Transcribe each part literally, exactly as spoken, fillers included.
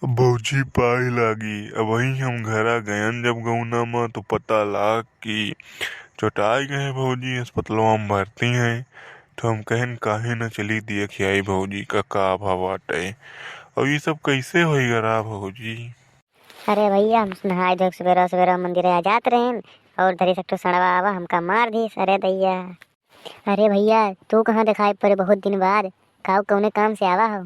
भौजी पाई लागी, अबहीं हम घरा गयन जब गौना म, तो पता लाग कि चोटाई गए भौजी, अस्पतालवा म भर्ती हैं। तो हम कहन, काहे न चली दिया खियाई भौजी का, का भाव बाटे। और ये सब कैसे होई गरा भौजी? अरे भैया, हम नहाए धोए के सबेरा सबेरा मंदिर आ जात रहेन, और धरी सकटो सड़वा आवा हमका मार दीस। अरे दैया। अरे भैया, तू कहाँ दिखाई पड़े बहुत दिन बाद, काऊ कौने काम से आवा हो?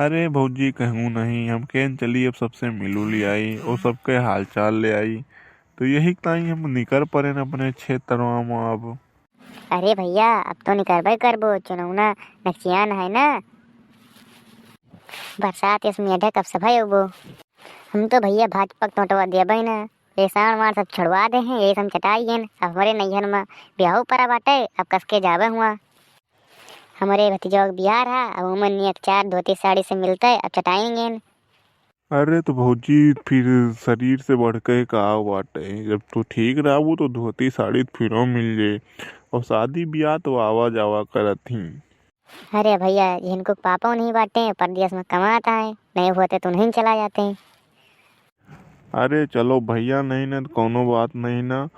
अरे भौजी, कहूँ नहीं, हम केन चली अब सबसे मिलू ले आई और सबके हालचाल ले आई, तो यही ताई हम निकर पड़े न अपने क्षेत्रवा में अब। अरे भैया, अब तो निकरबे करबो, चुनौना नकचियान है ना, बरसात इसमें अधे कब सफाई होबो। हम तो भैया भाजपा के नोटवा देबे ना, ये साण वाण सब छोड़वा दे हैं, यही सब चटाई गेन। अब हमरे नैहर में ब्याहो परा बाटे, अब कसके जाबे हुआ। हमरे भतीजवा के बियाह रहा, अब उमन नियक चार धोती साड़ी से मिलते, अब चटाई गेन। अरे तो भौजी, फिर शरीर से बढ़ के का बाटे, जब तू ठीक रहबू तो धोती साड़ी फिरो मिल जाए, और शादी ब्याह तो आवा जावा करत ही। अरे भैया, जिनको पापा नहीं बाटे, परदेस में कमात आए, नहीं होते तो नहीं चला जाते। अरे चलो भैया, नहीं ना तो कौनो बात नहीं ना,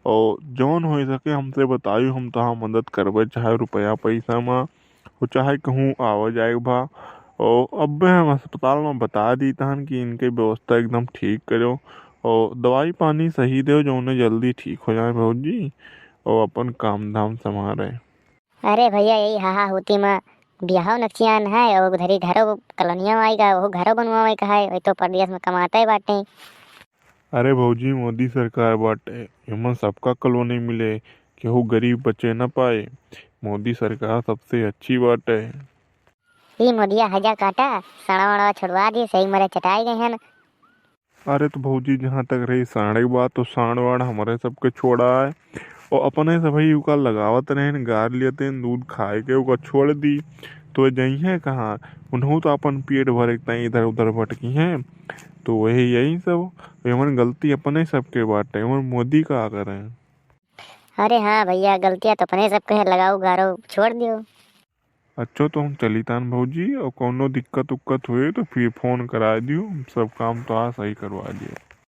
और जौन हो सके हमसे बतायू, हम तोहार मदद करबे, चाहे रुपया पैसा में, और चाहे कहूँ आवे जाए के भा। और अब्बे हम अस्पताल में बता दी तहन कि इनके व्यवस्था एकदम ठीक करो, और दवाई पानी सही दो, जो उन्हें जल्दी ठीक हो जाए भौजी, और अपन काम धाम संभाले। अरे भैया, यही हाहा होती में बियाहो नकचियान है, और उधरी घरो कॉलोनिया में आएगा, वो घरो बनवावे का है, वही तो परदेस में कमाते बाटे। अरे भौजी, मोदी सरकार बाटे, एमन सबका कॉलोनी मिले, केहू गरीब बचे न पाए। मोदी सरकार सबसे अच्छी बाटे। ई मोदिया हजा काटा, सड़ा वड़ा छोड़वा दी, सही मरे चटाई गए हैं। अरे तो भौजी, जहाँ तक रही साँड़ के बात, तो साँड़ वाड़ हमरे सबके छोड़ा है। और अपने से भाई ओका लगावत रहेन, गार लेते हैं, दूध खाए के ओका छोड़ दी, तो जइहें कहाँ? उन्हों तो अपन पेट भरे के ताईं इधर उधर भटकी हैं। तो वही यही सब, एमन गलती अपने सबके बाटे, एमन मोदी का करें? अरे हाँ भैया, गलतियाँ तो अपने सबके है, लगाओ गारो छोड़ दियो। अच्छा, तो हम चली तान भौजी, और कौनो दिक्कत उक्कत हुए तो फिर फोन करा दियो, हम सब काम तो आ सही करवा दिए।